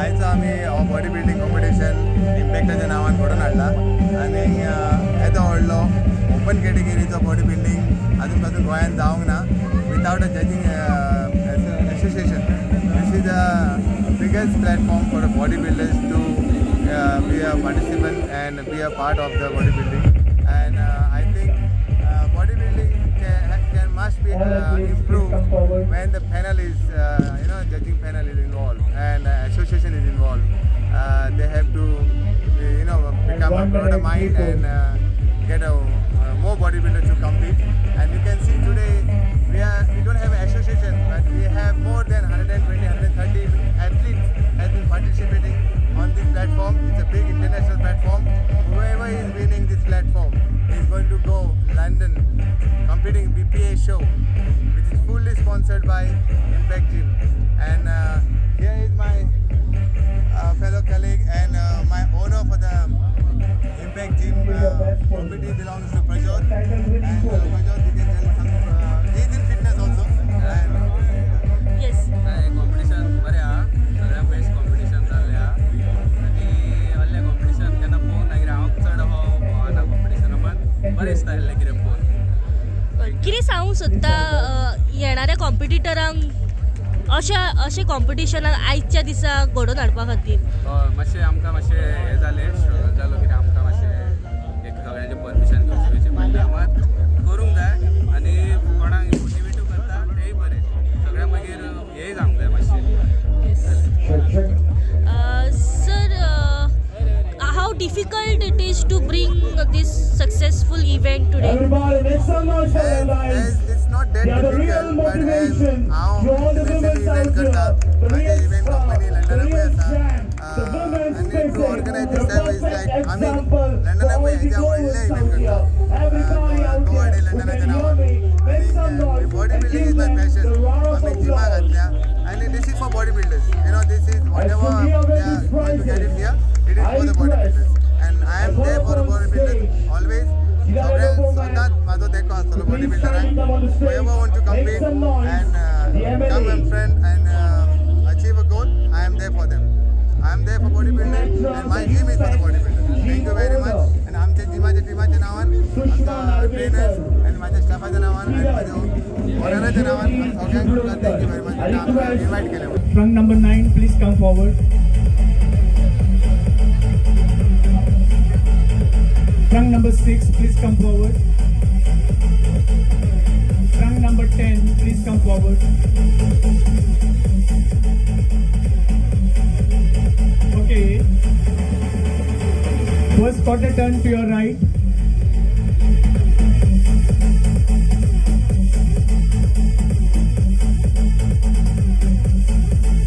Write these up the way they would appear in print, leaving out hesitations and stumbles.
आयचो आमी हो बॉडी बिल्डींग कॉम्पिटिशन इम्पॅक्टाच्या नांवान घडोवन हाडला आनी येदो व्हडलो ओपन कॅटेगरीचो बॉडी बिल्डींग अजून पासून गोंयांत जावंक ना without a judging association. This is a biggest platform for body builders to be a participant and be a part of the body building. And I think body building can must be improved when the panel is judging panel is involved and association is involved. They have to become a broader mind and get a more bodybuilders to compete. And you can see today we don't have an association, but we have more than 120, 130 athletes has been participating on this platform. It's a big international platform. Whoever is winning this platform is going to go London competing BPA show, which is fully sponsored by Impact Gym. And here is my fellow colleague and my owner for the Impact Gym. Property belongs to Prajot. And Prajot, you can tell some. He's in fitness also. And yes. Competition बरें आहा, सगळ्या best competition जाल्लें आहा आनी व्हडलें competition केन्ना पळोवंक ना, कित्याक हांव चड भोंवना कॉम्पिटिशनाक, पण बरें दिसता इल्लें कितें पळोवन. कितें सांगूंक सोदता येणाऱ्या कॉम्पिटिटरांक अशा अशें कॉम्पिटिशनाक आयच्या दिसा घडोवन हाडपा खातीर? हय, मातशें आमकां मातशें हें जालें, स्ट्रगल जालो, कित्याक आमकां मातशें एक सगळ्यांचें परमिशन घेवचें बेचें पडलें. मात करूंक जाय आनी कोणाक मोटिवेटूय करता तेंय बरें, सगळ्यांक मागीर हेंय जावंक जाय मातशें. Sir, how difficult it is to bring this successful event today? It's not that difficult, but as हांव स्पेशली इव्हेंट करता, म्हाजे इव्हेंट कंपनी लंडनाकूय आसा आनी to organise this type is like आमी लंडनाकूय हेज्या व्हडले इव्हेंट करता, गोवा डे लंडनाच्या नांवान. आनी body building is my passion. आमी जिमां घातल्या आनी this is for body builders. This is whatever they are going to get it here, it is for the body builders and I am there for body builders always. सगळ्यांक सदांच म्हाजो तेंको आसतलो body बिल्डरांक. Whoever want to compete and come and friend and achieve a goal, I am there for them. I am there for bodybuilding and my gym is for the bodybuilders. Thank you very much. And आमच्या जिमाच्या टिमाच्या नांवान, आमच्या trainers आनी म्हाज्या स्टाफाच्या नांवान आनी म्हाज्या ऑनराच्या नांवान सगळ्यांक तुका thank you very much आमकां इन्वायट केलें. Trunk number 9, please come forward. Trunk number 6, please come forward. Trunk number 10, please come forward. Okay. First quarter turn to your right.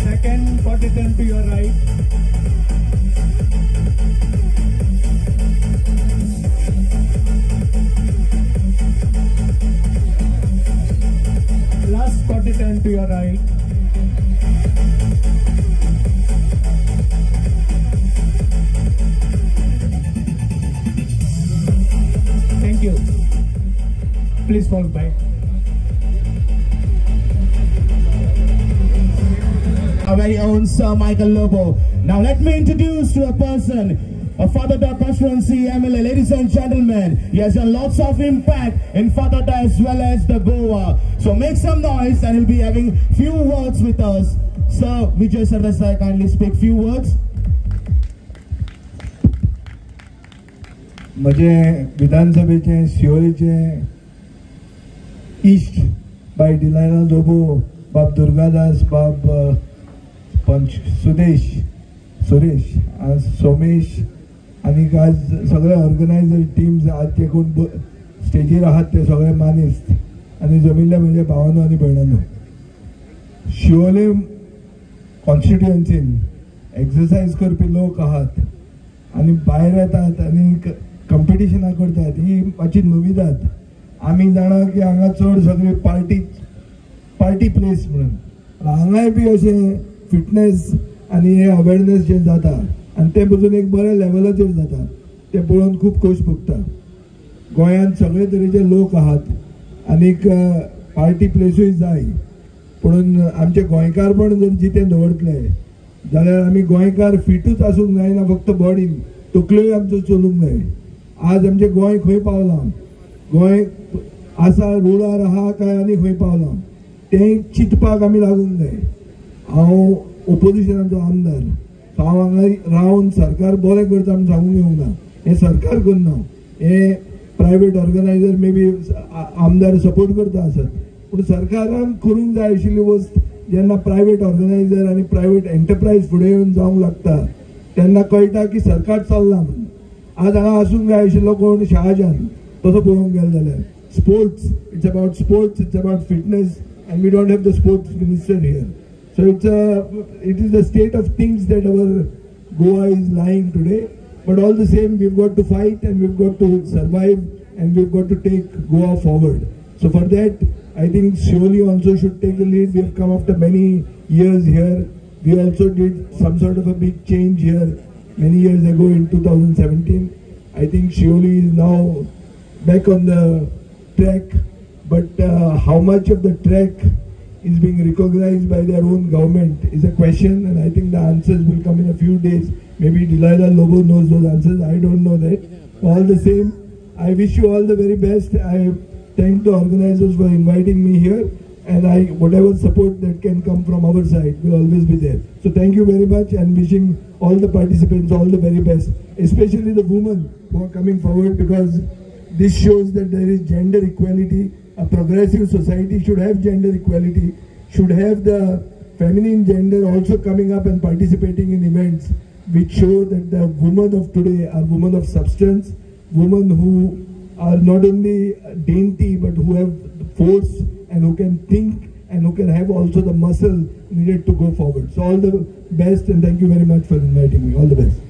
Second quarter turn to your right. Last quarter turn to your right. Thank you. Please fall back. Our very own Sir Michael Lobo. Now let me introduce to a person, a Fatorda constituency MLA. Ladies and gentlemen, he has done lots of impact in Fatorda as well as the Goa. So make some noise and he'll be having few words with us. Sir Vijay Sardesai, kindly speak few words. म्हजे विधानसभेचे शिवोलीचे इश्ट बाय डिलायना लोबो, बाब दुर्गादास, बाब पंच सुदेश, सुरेश, सोमेश आनी आज सगळे organiser teams आज जे कोण स्टेजीर आहात ते सगळे मानेस्त आनी जमिल्ले म्हणजे भावानो आनी भयणानो, शिवोले कॉन्स्टिट्युएन्सीन एक्सरसायज करपी लोक आहात आनी भायर येतात आनी कंपिटिशनां करतात, ही मातशी नविदाद. आमी जाणा की हांगा चड सगळी पार्टी प्लेस म्हणून हांगाय बी अशें फिटनेस आनी हे अवेरनेस जें जाता आनी तें पसून एक बऱ्या लेवलाचेर जाता तें पळोवन खूब खोश भोगता. गोंयांत सगळे तरेचे लोक आहात आनीक पार्टी प्लेसूय जाय, पूण आमचे गोंयकारपण जर जितें दवरतले जाल्यार आमी गोंयकार फिटूच आसूंक जायना, फक्त बॉडीन, तकल्योय आमच्यो चलूंक जाय. आज आमचें गोंय खंय पावलां, गोंय आसा रुळार आहा काय आनी खंय पावलां तें चिंतपाक आमी लागूंक जाय. हांव ओपोजिशनाचो आमदार, सो हांव हांगा रावन सरकार बरें करता म्हूण सांगूंक येवंक ना. हें सरकार करना, हें प्रायवेट ऑर्गनायजर मे बी आमदार सपोर्ट करता आसत, पूण सरकारान करूंक जाय आशिल्ली वस्त जेन्ना प्रायवेट ऑर्गनायजर आनी प्रायवेट एंटरप्रायज फुडें येवन जावंक लागता तेन्ना कळटा की सरकार चल्लां म्हणून. आज हांगा आसूंक जाय आशिल्लो कोण, शहाजहान. तसो पळोवंक गेलो जाल्यार sports, it's about sports, it's about fitness, and we don't have the sports minister here. So it is the state of things that our Goa is lying today. But all the same, we've got to fight and we've got to survive and we've got to take Goa forward. So for that, I think Siolim also should take the lead. We have come after many years here. We also did some sort of a big change here many years ago in 2017. I think Siolim is now back on the track, but how much of the track is being recognized by their own government is a question, and I think the answers will come in a few days. Maybe Delilah Lobo knows those answers. I don't know that. All the same, I wish you all the very best. I thank the organizers for inviting me here, and whatever support that can come from our side will always be there. So thank you very much, and wishing all the participants all the very best, especially the women who are coming forward, because this shows that there is gender equality. A progressive society should have gender equality, should have the feminine gender also coming up and participating in events which show that the women of today are women of substance, women who are not only dainty but who have force and who can think and who can have also the muscle needed to go forward. So all the best, and thank you very much for inviting me. All the best.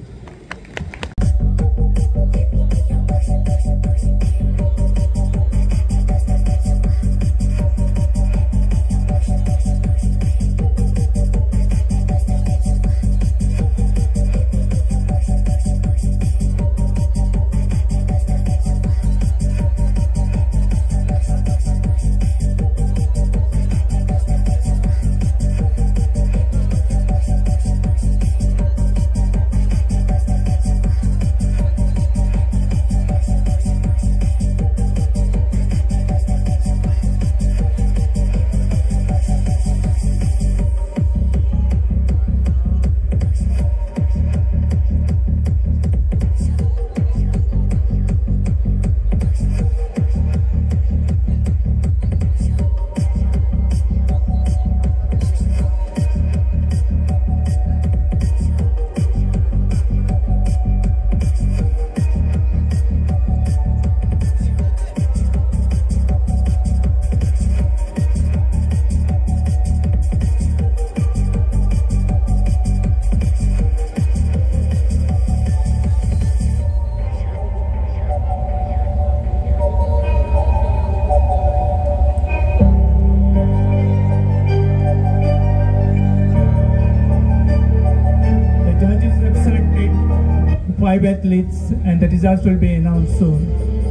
Athletes, and the results will be announced soon.